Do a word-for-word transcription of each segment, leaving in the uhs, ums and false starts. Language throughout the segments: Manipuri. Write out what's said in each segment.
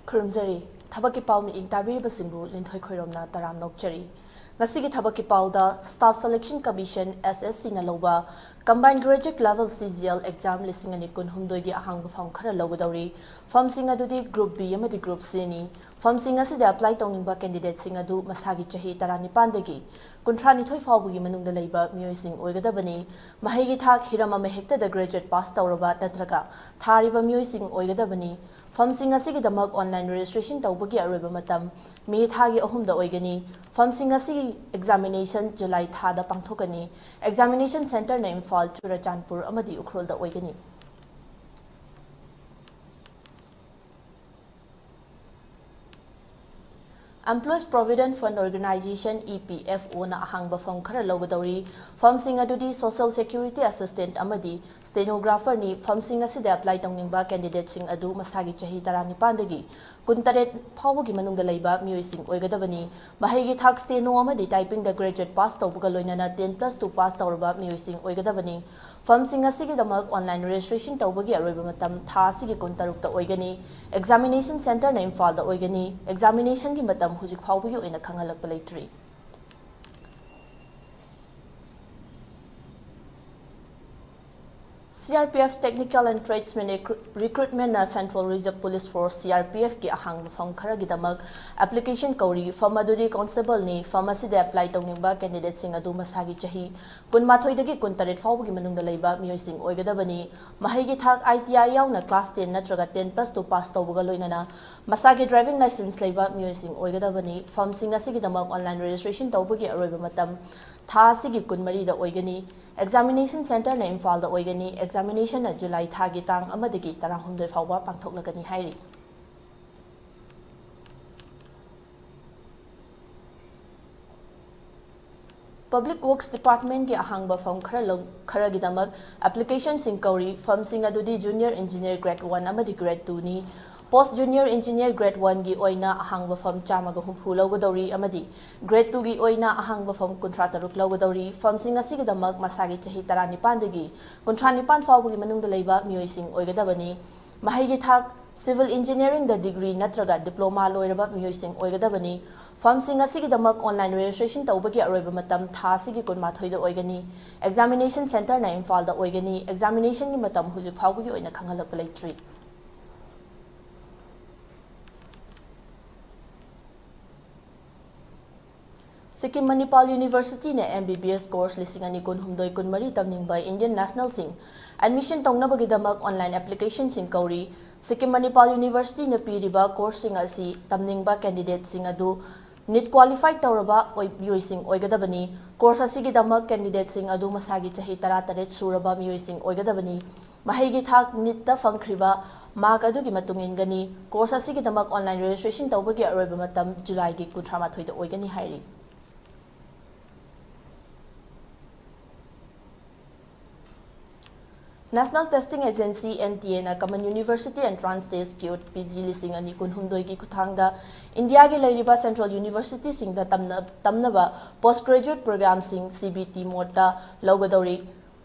ꯈꯨꯔꯨꯝꯖꯔꯤ꯫ ꯊꯕꯛꯀꯤ ꯄꯥꯎ ꯃꯤꯠꯌꯦꯡ ꯇꯥꯕꯤꯔꯤꯕꯁꯤꯡꯕꯨ ꯂꯤꯟꯊꯣꯏ ꯈꯣꯏꯔꯣꯝꯅ ꯇꯔꯥꯝꯅ ꯑꯣꯛꯆꯔꯤ꯫ ꯉꯁꯤꯒꯤ ꯊꯕꯛꯀꯤ ꯄꯥꯎꯗ, Staff Selection Commission, S S C ꯅ ꯂꯧꯕ Combined Graduate Level C G L Exam ꯂꯤꯁꯤꯡ ꯑꯅꯤ ꯀꯨꯟꯍꯨꯝꯗꯣꯏꯒꯤ ꯑꯍꯥꯡꯕ ꯐꯝ ꯈꯔ ꯂꯧꯒꯗꯧꯔꯤ꯫ ꯐꯝꯁꯤꯡ ꯑꯗꯨꯗꯤ Group B ꯑꯃꯗꯤ Group C ꯅꯤ꯫ ꯐꯝꯁꯤꯡ ꯑꯁꯤꯗ apply ꯇꯧꯅꯤꯡꯕ candidateꯁꯤꯡ ꯑꯗꯨ ꯃꯁꯥꯒꯤ ꯆꯍꯤ ꯇꯔꯥꯅꯤꯄꯥꯟꯗꯒꯤ ꯀꯨꯟꯊ꯭ꯔꯥꯅꯤꯊꯣꯏ ꯐꯥꯎꯕꯒꯤ ꯃꯅꯨꯡꯗ ꯂꯩꯕ ꯃꯤꯑꯣꯏꯁꯤꯡ ꯑꯣꯏꯒꯗꯕꯅꯤ꯫ ꯃꯍꯩꯒꯤ ꯊꯥꯛ ꯍꯤꯔꯝ ꯑꯃꯍꯦꯛꯇꯗ graduate pass ꯇꯧꯔꯕ ꯅꯠꯇ꯭ꯔꯒ ꯊꯥꯔꯤꯕ ꯃꯤꯑꯣꯏꯁꯤꯡ ꯑꯣꯏꯒꯗꯕꯅꯤ꯫ ꯐꯝꯁꯤꯡ ꯑꯁꯤꯒꯤꯗꯃꯛ online registration ꯇꯧꯕꯒꯤ ꯑꯔꯣꯏꯕ ꯃꯇꯝ ꯃꯦ ꯊꯥꯒꯤ ꯑꯍꯨꯝꯗ ꯑꯣꯏꯒꯅꯤ꯫ ꯐꯝꯁꯤꯡ ꯑꯁꯤꯒꯤ examination ꯖꯨꯂꯥꯏ ꯊꯥꯗ ꯄꯥꯡꯊꯣꯛꯀꯅꯤ꯫ Examination centreꯅ ꯏꯝꯐꯥꯜ, ꯆꯨꯔꯆꯥꯟꯄꯨꯔ ꯑꯃꯗꯤ ꯎꯈ꯭ꯔꯨꯜꯗ ꯑꯣꯏꯒꯅꯤ꯫ Employees Provident Fund Organisation, E P F O ꯅ ꯑꯍꯥꯡꯕ ꯐꯝ ꯈꯔ ꯂꯧꯒꯗꯧꯔꯤ꯫ ꯐꯝꯁꯤꯡ ꯑꯗꯨꯗꯤ Social Security Assistant ꯑꯃꯗꯤ Stenographer ꯅꯤ꯫ ꯐꯝꯁꯤꯡ ꯑꯁꯤꯗ apply ꯇꯧꯅꯤꯡꯕ candidateꯁꯤꯡ ꯑꯗꯨ ꯃꯁꯥꯒꯤ ꯆꯍꯤ ꯇꯔꯥꯅꯤꯄꯥꯟꯗꯒꯤ ꯀꯨꯟꯇꯔꯦꯠ ꯐꯥꯎꯕꯒꯤ ꯃꯅꯨꯡꯗ ꯂꯩꯕ ꯃꯤꯑꯣꯏꯁꯤꯡ ꯑꯣꯏꯒꯗꯕꯅꯤ꯫ ꯃꯍꯩꯒꯤ ꯊꯥꯛ Steno ꯑꯃꯗꯤ Typingꯗ graduate pass ꯇꯧꯕꯒ ꯂꯣꯏꯅꯅ ten plus two pass ꯇꯧꯔꯕ ꯃꯤꯑꯣꯏꯁꯤꯡ ꯑꯣꯏꯒꯗꯕꯅꯤ꯫ ꯐꯝꯁꯤꯡ ꯑꯁꯤꯒꯤꯗꯃꯛ online registration ꯇꯧꯕꯒꯤ ꯑꯔꯣꯏꯕ ꯃꯇꯝ ꯊꯥ ꯑꯁꯤꯒꯤ ꯀꯨꯟꯇꯔꯨꯛꯇ ꯑꯣꯏꯒꯅꯤ꯫ Examination centreꯅ ꯏꯝꯐꯥꯜꯗ ꯑꯣꯏꯒꯅꯤ꯫ Examinationꯒꯤ ꯃꯇꯝ ꯍꯧꯖꯤꯛ ꯐꯥꯎꯕꯒꯤ ꯑꯣꯏꯅ ꯈꯪꯍꯜꯂꯛꯄ ꯂꯩꯇ꯭ꯔꯤ꯫ C R P F Technical and Tradesmen Recru-, Recruitmentꯅ Central Reserve Police Force, C R P Fꯀꯤ ꯑꯍꯥꯡꯕ ꯐꯝ ꯈꯔꯒꯤꯗꯃꯛ application ꯀꯧꯔꯤ꯫ ꯐꯝ ꯑꯗꯨꯗꯤ Constableꯅꯤ꯫ ꯐꯝ ꯑꯁꯤꯗ apply ꯇꯧꯅꯤꯡꯕ candidateꯁꯤꯡ ꯑꯗꯨ ꯃꯁꯥꯒꯤ ꯆꯍꯤ ꯀꯨꯟꯃꯥꯊꯣꯏꯗꯒꯤ ꯀꯨꯟꯇꯔꯦꯠ ꯐꯥꯎꯕꯒꯤ ꯃꯅꯨꯡꯗ ꯂꯩꯕ ꯃꯤꯑꯣꯏꯁꯤꯡ ꯑꯣꯏꯒꯗꯕꯅꯤ꯫ ꯃꯍꯩꯒꯤ ꯊꯥꯛ I T I ꯌꯥꯎꯅ class ten ꯅꯠꯇ꯭ꯔꯒ ten plus two pass ꯇꯧꯕꯒ ꯂꯣꯏꯅꯅ ꯃꯁꯥꯒꯤ driving licence ꯂꯩꯕ ꯃꯤꯑꯣꯏꯁꯤꯡ ꯑꯣꯏꯒꯗꯕꯅꯤ꯫ ꯐꯝꯁꯤꯡ ꯑꯁꯤꯒꯤꯗꯃꯛ online registration ꯇꯧꯕꯒꯤ ꯑꯔꯣꯏꯕ ꯃꯇꯝ ꯊꯥ ꯑꯁꯤꯒꯤ ꯀꯨꯟꯃꯔꯤꯗ ꯑꯣꯏꯒꯅꯤ꯫ Examination centreꯅ ꯏꯝꯐꯥꯜꯗ ꯑꯣꯏꯒꯅꯤ꯫ Examinationꯅ ꯖꯨꯂꯥꯏ ꯊꯥꯒꯤ ꯇꯥꯡ ꯑꯃꯗꯒꯤ ꯇꯔꯥꯍꯨꯝꯗꯣꯏ ꯐꯥꯎꯕ ꯄꯥꯡꯊꯣꯛꯂꯒꯅꯤ ꯍꯥꯏꯔꯤ꯫ Public Works Departmentꯀꯤ ꯑꯍꯥꯡꯕ ꯐꯝ ꯈꯔ ꯂꯧ-, ꯈꯔꯒꯤꯗꯃꯛ applicationꯁꯤꯡ ꯀꯧꯔꯤ꯫ ꯐꯝꯁꯤꯡ ꯑꯗꯨꯗꯤ Junior Engineer Grade one ꯑꯃꯗꯤ Grade twoꯅꯤ꯫ Post Junior Engineer Grade oneꯒꯤ ꯑꯣꯏꯅ ꯑꯍꯥꯡꯕ ꯐꯝ ꯆꯥꯝꯃꯒ ꯍꯨꯝꯐꯨ ꯂꯧꯒꯗꯧꯔꯤ ꯑꯃꯗꯤ Grade twoꯒꯤ ꯑꯣꯏꯅ ꯑꯍꯥꯡꯕ ꯐꯝ ꯀꯨꯟꯊ꯭ꯔꯥ ꯇꯔꯨꯛ ꯂꯧꯒꯗꯧꯔꯤ꯫ ꯐꯝꯁꯤꯡ ꯑꯁꯤꯒꯤꯗꯃꯛ ꯃꯁꯥꯒꯤ ꯆꯍꯤ ꯇꯔꯥꯅꯤꯄꯥꯟꯗꯒꯤ ꯀꯨꯟꯊ꯭ꯔꯥ ꯅꯤꯄꯥꯟ ꯐꯥꯎꯕꯒꯤ ꯃꯅꯨꯡꯗ ꯂꯩꯕ ꯃꯤꯑꯣꯏꯁꯤꯡ ꯑꯣꯏꯒꯗꯕꯅꯤ꯫ ꯃꯍꯩꯒꯤ ꯊꯥꯛ Civil Engineeringꯗ degree ꯅꯠꯇ꯭ꯔꯒ diploma ꯂꯣꯏꯔꯕ ꯃꯤꯑꯣꯏꯁꯤꯡ ꯑꯣꯏꯒꯗꯕꯅꯤ꯫ Firmꯁꯤꯡ ꯑꯁꯤꯒꯤꯗꯃꯛ online registration ꯇꯧꯕꯒꯤ ꯑꯔꯣꯏꯕ ꯃꯇꯝ ꯊꯥ ꯑꯁꯤꯒꯤ ꯀꯨꯟꯃꯥꯊꯣꯏꯗ ꯑꯣꯏꯒꯅꯤ꯫ Examination centreꯅ ꯏꯝꯐꯥꯜꯗ ꯑꯣꯏꯒꯅꯤ꯫ Examinationꯒꯤ ꯃꯇꯝ ꯍꯧꯖꯤꯛ ꯐꯥꯎꯕꯒꯤ ꯑꯣꯏꯅ ꯈꯪꯍꯜꯂꯛꯄ ꯂꯩꯇ꯭ꯔꯤ꯫ Sikkim ꯃꯅꯤꯄꯥꯜ ꯌꯨꯅꯤꯚꯔꯁꯤꯇꯤꯅ M B B S course ꯂꯤꯁꯤꯡ ꯑꯅꯤ ꯀꯨꯟꯍꯨꯝꯗꯣꯏ ꯀꯨꯟꯃꯔꯤ ꯇꯝꯅꯤꯡꯕ Indian nationalꯁꯤꯡ admission ꯇꯧꯅꯕꯒꯤꯗꯃꯛ online applicationꯁꯤꯡ ꯀꯧꯔꯤ꯫ ꯁꯤꯛꯀꯤꯝ ꯃꯅꯤꯄꯥꯜ ꯌꯨꯅꯤꯚꯔꯁꯤꯇꯤꯅ ꯄꯤꯔꯤꯕ courseꯁꯤꯡ ꯑꯁꯤ ꯇꯝꯅꯤꯡꯕ candidateꯁꯤꯡ ꯑꯗꯨ NEET qualified ꯇꯧꯔꯕ ꯑꯣꯏ-, ꯃꯤꯑꯣꯏꯁꯤꯡ ꯑꯣꯏꯒꯗꯕꯅꯤ꯫ Course ꯑꯁꯤꯒꯤꯗꯃꯛ candidateꯁꯤꯡ ꯑꯗꯨ ꯃꯁꯥꯒꯤ ꯆꯍꯤ ꯇꯔꯥꯇꯔꯦꯠ ꯁꯨꯔꯕ ꯃꯤꯑꯣꯏꯁꯤꯡ ꯑꯣꯏꯒꯗꯕꯅꯤ꯫ ꯃꯍꯩꯒꯤ ꯊꯥꯛ NEETꯇ ꯐꯪꯈ꯭ꯔꯤꯕ mark ꯑꯗꯨꯒꯤ ꯃꯇꯨꯡ ꯏꯟꯒꯅꯤ꯫ Course ꯑꯁꯤꯒꯤꯗꯃꯛ online registration ꯇꯧꯕꯒꯤ ꯑꯔꯣꯏꯕ ꯃꯇꯝ Julyꯒꯤ ꯀꯨꯟꯊ꯭ꯔꯥꯃꯥꯊꯣꯏꯗ ꯑꯣꯏꯒꯅꯤ ꯍꯥꯏꯔꯤ꯫ National Testing Agency, N T Aꯅ Common University Entrance Test, CUET, P G ꯂꯤꯁꯤꯡ ꯑꯅꯤ ꯀꯨꯟꯍꯨꯝꯗꯣꯏꯒꯤ ꯈꯨꯠꯊꯥꯡꯗ ꯏꯟꯗꯤꯌꯥꯒꯤ ꯂꯩꯔꯤꯕ central universityꯁꯤꯡꯗ ꯇꯝꯅ-, ꯇꯝꯅꯕ postgraduate programꯁꯤꯡ C B T modeꯇ ꯂꯧꯒꯗꯧꯔꯤ꯫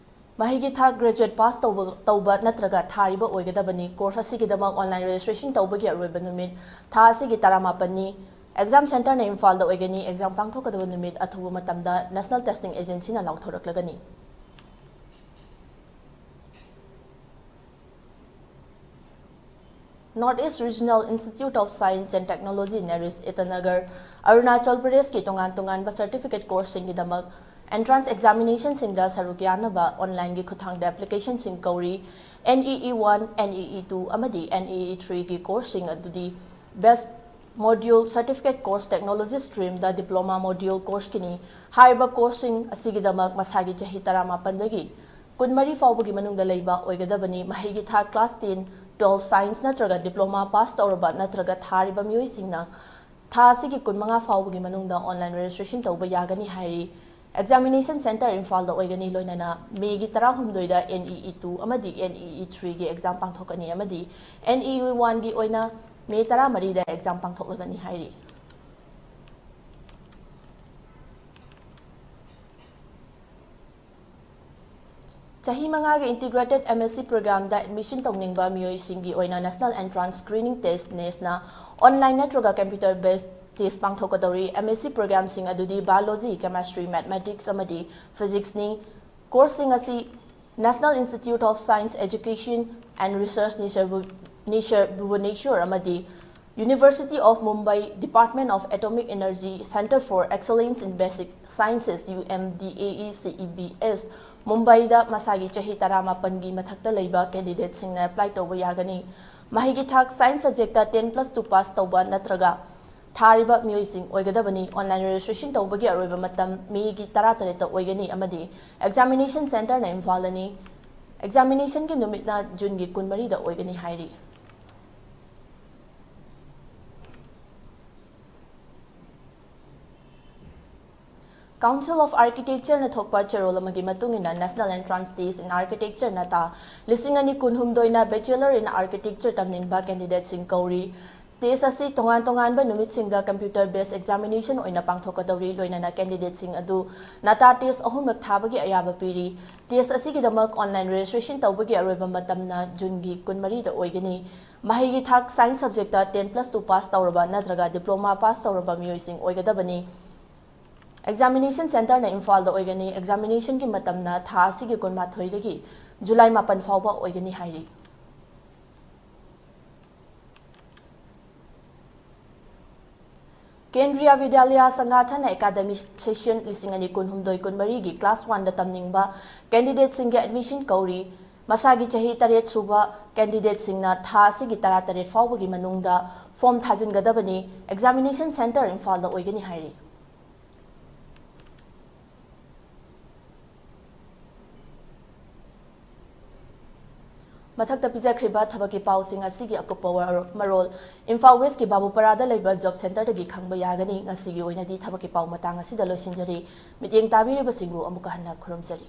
ꯃꯍꯩꯒꯤ ꯊꯥꯛ graduate pass ꯇꯧꯕ, ꯇꯧꯕ ꯅꯠꯇ꯭ꯔꯒ ꯊꯥꯔꯤꯕ ꯑꯣꯏꯒꯗꯕꯅꯤ꯫ Course ꯑꯁꯤꯒꯤꯗꯃꯛ online registration ꯇꯧꯕꯒꯤ ꯑꯔꯣꯏꯕ ꯅꯨꯃꯤꯠ ꯊꯥ ꯑꯁꯤꯒꯤ ꯇꯔꯥꯃꯥꯄꯟꯅꯤ꯫ Exam centreꯅ ꯏꯝꯐꯥꯜꯗ ꯑꯣꯏꯒꯅꯤ꯫ Exam ꯄꯥꯡꯊꯣꯛꯀꯗꯕ ꯅꯨꯃꯤꯠ ꯑꯊꯨꯕ ꯃꯇꯝꯗ National Testing Agencyꯅ ꯂꯥꯎꯊꯣꯔꯛꯂꯒꯅꯤ꯫ North East Regional Institute of Science and Technology, NERIST, Itanagar, Arunachal ꯄ꯭ꯔꯗꯦꯁꯀꯤ ꯇꯣꯉꯥꯟ ꯇꯣꯉꯥꯟꯕ certificate courseꯁꯤꯡꯒꯤꯗꯃꯛ entrance examinationꯁꯤꯡꯗ ꯁꯔꯨꯛ ꯌꯥꯅꯕ onlineꯒꯤ ꯈꯨꯠꯊꯥꯡꯗ applicationꯁꯤꯡ ꯀꯧꯔꯤ꯫ N E E one, N E E two ꯑꯃꯗꯤ N E E threeꯒꯤ courseꯁꯤꯡ ꯑꯗꯨꯗꯤ Best Module, Certificate Course, Technology streamꯗ diploma module courseꯀꯤꯅꯤ꯫ ꯍꯥꯏꯔꯤꯕ courseꯁꯤꯡ ꯑꯁꯤꯒꯤꯗꯃꯛ ꯃꯁꯥꯒꯤ ꯆꯍꯤ ꯇꯔꯥꯃꯥꯄꯟꯗꯒꯤ ꯀꯨꯟꯃꯔꯤ ꯐꯥꯎꯕꯒꯤ ꯃꯅꯨꯡꯗ ꯂꯩꯕ ꯑꯣꯏꯒꯗꯕꯅꯤ꯫ ꯃꯍꯩꯒꯤ ꯊꯥꯛ class ten, twelve science ꯅꯠꯇ꯭ꯔꯒ diploma pass ꯇꯧꯔꯕ ꯅꯠꯇ꯭ꯔꯒ ꯊꯥꯔꯤꯕ ꯃꯤꯑꯣꯏꯁꯤꯡꯅ ꯊꯥ ꯑꯁꯤꯒꯤ ꯀꯨꯟꯃꯉꯥ ꯐꯥꯎꯕꯒꯤ ꯃꯅꯨꯡꯗ online registration ꯇꯧꯕ ꯌꯥꯒꯅꯤ ꯍꯥꯏꯔꯤ꯫ Examination centre ꯏꯝꯐꯥꯜꯗ ꯑꯣꯏꯒꯅꯤ, ꯂꯣꯏꯅꯅ Mayꯒꯤ ꯇꯔꯥꯍꯨꯝꯗꯣꯏꯗ N E E two ꯑꯃꯗꯤ N E E threeꯒꯤ exam ꯄꯥꯡꯊꯣꯛꯀꯅꯤ ꯑꯃꯗꯤ N E E oneꯒꯤ ꯑꯣꯏꯅ May ꯇꯔꯥꯃꯔꯤꯗ exam ꯄꯥꯡꯊꯣꯛꯂꯒꯅꯤ ꯍꯥꯏꯔꯤ꯫ ꯆꯍꯤ ꯃꯉꯥꯒꯤ Integrated M S C Programꯗ admission ꯇꯧꯅꯤꯡꯕ ꯃꯤꯑꯣꯏꯁꯤꯡꯒꯤ ꯑꯣꯏꯅ National Entrance Screening Test, NESTꯅ online ꯅꯠꯇ꯭ꯔꯒ computer based test ꯄꯥꯡꯊꯣꯛꯀꯗꯧꯔꯤ꯫ M S C Programꯁꯤꯡ ꯑꯗꯨꯗꯤ Biology, Chemistry, Mathematics ꯑꯃꯗꯤ Physicsꯅꯤ꯫ Courseꯁꯤꯡ ꯑꯁꯤ National Institute of Science Education and Research, ꯅꯤꯁꯔ ꯕꯨ-, ꯅꯤꯁꯔ ꯚꯨꯕꯅꯦꯁ꯭ꯋꯔ ꯑꯃꯗꯤ University of Mumbai, Department of Atomic Energy, Centre for Excellence in Basic Sciences, UMDAE CEBS, ꯃꯨꯝꯕꯥꯏꯗ ꯃꯁꯥꯒꯤ ꯆꯍꯤ ꯇꯔꯥꯃꯥꯄꯟꯒꯤ ꯃꯊꯛꯇ ꯂꯩꯕ candidateꯁꯤꯡꯅ apply ꯇꯧꯕ ꯌꯥꯒꯅꯤ꯫ ꯃꯍꯩꯒꯤ ꯊꯥꯛ science subjectꯇ ten plus two pass ꯇꯧꯕ ꯅꯠꯇ꯭ꯔꯒ ꯊꯥꯔꯤꯕ ꯃꯤꯑꯣꯏꯁꯤꯡ ꯑꯣꯏꯒꯗꯕꯅꯤ꯫ Online registration ꯇꯧꯕꯒꯤ ꯑꯔꯣꯏꯕ ꯃꯇꯝ Mayꯒꯤ ꯇꯔꯥꯇꯔꯦꯠꯇ ꯑꯣꯏꯒꯅꯤ ꯑꯃꯗꯤ examination centreꯅ ꯏꯝꯐꯥꯜꯗꯅꯤ꯫ Examinationꯒꯤ ꯅꯨꯃꯤꯠꯅ Juneꯒꯤ ꯀꯨꯟꯃꯔꯤꯗ ꯑꯣꯏꯒꯅꯤ ꯍꯥꯏꯔꯤ꯫ Council of Architectureꯅ ꯊꯣꯛꯄ ꯆꯦꯔꯣꯜ ꯑꯃꯒꯤ ꯃꯇꯨꯡ ꯏꯟꯅ National Entrance Test in Architecture, NETA, ꯂꯤꯁꯤꯡ ꯑꯅꯤ ꯀꯨꯟꯍꯨꯝꯗꯣꯏꯅ Bachelor in Architecture ꯇꯝꯅꯤꯡꯕ candidateꯁꯤꯡ ꯀꯧꯔꯤ꯫ Test ꯑꯁꯤ ꯇꯣꯉꯥꯟ ꯇꯣꯉꯥꯟꯕ ꯅꯨꯃꯤꯠꯁꯤꯡꯗ computer based examination ꯑꯣꯏꯅ ꯄꯥꯡꯊꯣꯛꯀꯗꯧꯔꯤ, ꯂꯣꯏꯅꯅ candidateꯁꯤꯡ ꯑꯗꯨ NETA test ꯑꯍꯨꯝꯂꯛ ꯊꯥꯕꯒꯤ ꯑꯌꯥꯕ ꯄꯤꯔꯤ꯫ Test ꯑꯁꯤꯒꯤꯗꯃꯛ online registration ꯇꯧꯕꯒꯤ ꯑꯔꯣꯏꯕ ꯃꯇꯝꯅ Juneꯒꯤ ꯀꯨꯟꯃꯔꯤꯗ ꯑꯣꯏꯒꯅꯤ꯫ ꯃꯍꯩꯒꯤ ꯊꯥꯛ science subjectꯇ ten plus two pass ꯇꯧꯔꯕ ꯅꯠꯇ꯭ꯔꯒ diploma pass ꯇꯧꯔꯕ ꯃꯤꯑꯣꯏꯁꯤꯡ ꯑꯣꯏꯒꯗꯕꯅꯤ꯫ Examination centreꯅ ꯏꯝꯐꯥꯜꯗ ꯑꯣꯏꯒꯅꯤ꯫ Examinationꯒꯤ ꯃꯇꯝꯅ ꯊꯥ ꯑꯁꯤꯒꯤ ꯀꯨꯟꯃꯥꯊꯣꯏꯗꯒꯤ July ꯃꯥꯄꯟ ꯐꯥꯎꯕ ꯑꯣꯏꯒꯅꯤ ꯍꯥꯏꯔꯤ꯫ Kendriya Vidyalaya Sangathana academic session ꯂꯤꯁꯤꯡ ꯑꯅꯤ ꯀꯨꯟꯍꯨꯝꯗꯣꯏ ꯀꯨꯟꯃꯔꯤꯒꯤ class oneꯗ ꯇꯝꯅꯤꯡꯕ candidateꯁꯤꯡꯒꯤ admission ꯀꯧꯔꯤ꯫ ꯃꯁꯥꯒꯤ ꯆꯍꯤ ꯇꯔꯦꯠ ꯁꯨꯕ candidateꯁꯤꯡꯅ ꯊꯥ ꯑꯁꯤꯒꯤ ꯇꯔꯥꯇꯔꯦꯠ ꯐꯥꯎꯕꯒꯤ ꯃꯅꯨꯡꯗ form ꯊꯥꯖꯤꯟꯒꯗꯕꯅꯤ꯫ Examination centre ꯏꯝꯐꯥꯜꯗ ꯑꯣꯏꯒꯅꯤ ꯍꯥꯏꯔꯤ꯫ ꯃꯊꯛꯇ ꯄꯤꯖꯈ꯭ꯔꯤꯕ ꯊꯕꯛꯀꯤ ꯄꯥꯎꯁꯤꯡ ꯑꯁꯤꯒꯤ ꯑꯀꯨꯞꯄ ꯋꯥꯔꯣ-, ꯃꯔꯣꯜ ꯏꯝꯐꯥꯜ Westꯀꯤ ꯕꯥꯕꯨꯄꯔꯥꯗ ꯂꯩꯕ job centreꯗꯒꯤ ꯈꯪꯕ ꯌꯥꯒꯅꯤ꯫ ꯉꯁꯤꯒꯤ ꯑꯣꯏꯅꯗꯤ ꯊꯕꯛꯀꯤ ꯄꯥꯎ ꯃꯇꯥꯡ ꯑꯁꯤꯗ ꯂꯣꯏꯁꯤꯟꯖꯔꯤ꯫ ꯃꯤꯠꯌꯦꯡ ꯇꯥꯕꯤꯔꯤꯕꯁꯤꯡꯕꯨ ꯑꯃꯨꯛꯀ ꯍꯟꯅ ꯈꯨꯔꯨꯝꯖꯔꯤ꯫